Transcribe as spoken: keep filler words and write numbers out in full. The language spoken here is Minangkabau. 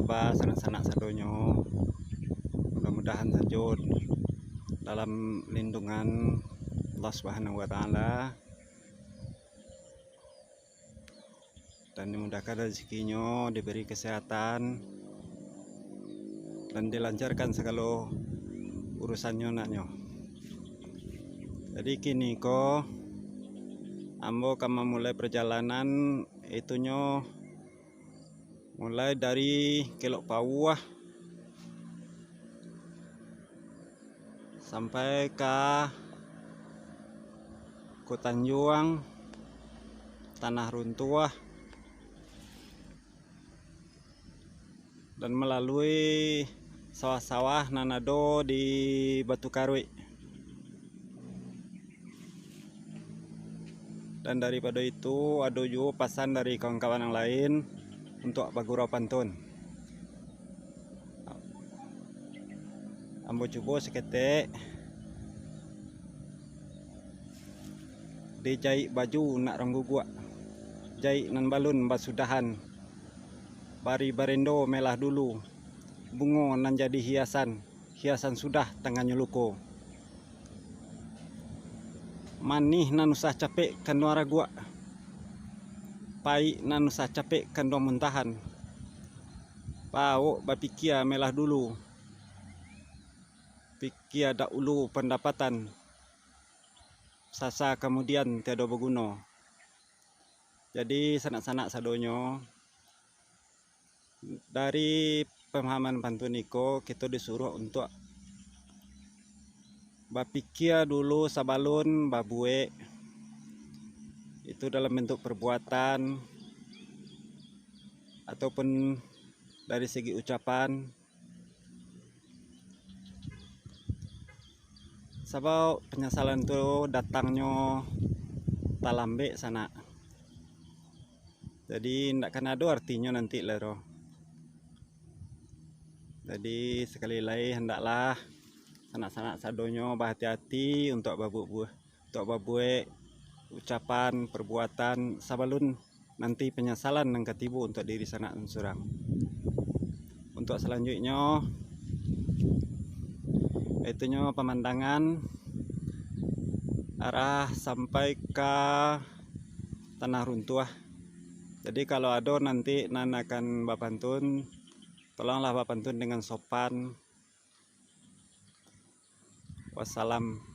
Ba sanak-sanak sadonyo, mudah-mudahan sajo dalam lindungan Allah Subhanahu wa Ta'ala, dan dimudahkan rezekinyo, diberi kesehatan, dan dilancarkan sagalo urusannyo, naknyo. Jadi, kini ko ambo ka mamulai perjalanan, itunyo mulai dari Kelok Pauah sampai ka Kutanjuang, Tanah Runtuah, dan malalui sawah-sawah nan ado di Batu Karuik. Dan daripado itu, ado juo pasan dari kawan-kawan yang lain untuak bagurau pantun. Ambo cubo saketek. Dijaik baju nak rongguguak, jaik nan balun basudahan, bari barendo melah dulu, bungo nan jadi hiasan, hiasan sudah tangannyo luko. Manih nan usah capek kanduang raguak, paik nan usah capek kanduang muntahan. Bawok bapikia melah dulu, pikia dahulu pandapatan, sasa kamudian tiado baguno. Jadi, sanak-sanak sadonyo, dari pemahaman pantun iko, kito disuruah untuak bapikia dulu sabalun babuek, itu dalam bentuk perbuatan ataupun dari segi ucapan. Sabab panyasalan tu datangnyo talambek, sanak. Jadi, ndak kan ado artinyo nanti lai doh. Jadi, sakali lai, handaklah sanak-sanak sadonyo bahati-hati untuak babuek, untuak babuek ucapan, perbuatan, sabalun nanti panyasalan nan ka tibo untuak diri sanak surang. Untuak salanjuiknyo, itunyo pamandangan arah sampai ka Tanah Runtuah. Jadi, kalau ado nanti nan akan bapantun, tolonglah bapantun dengan sopan. Wassalam.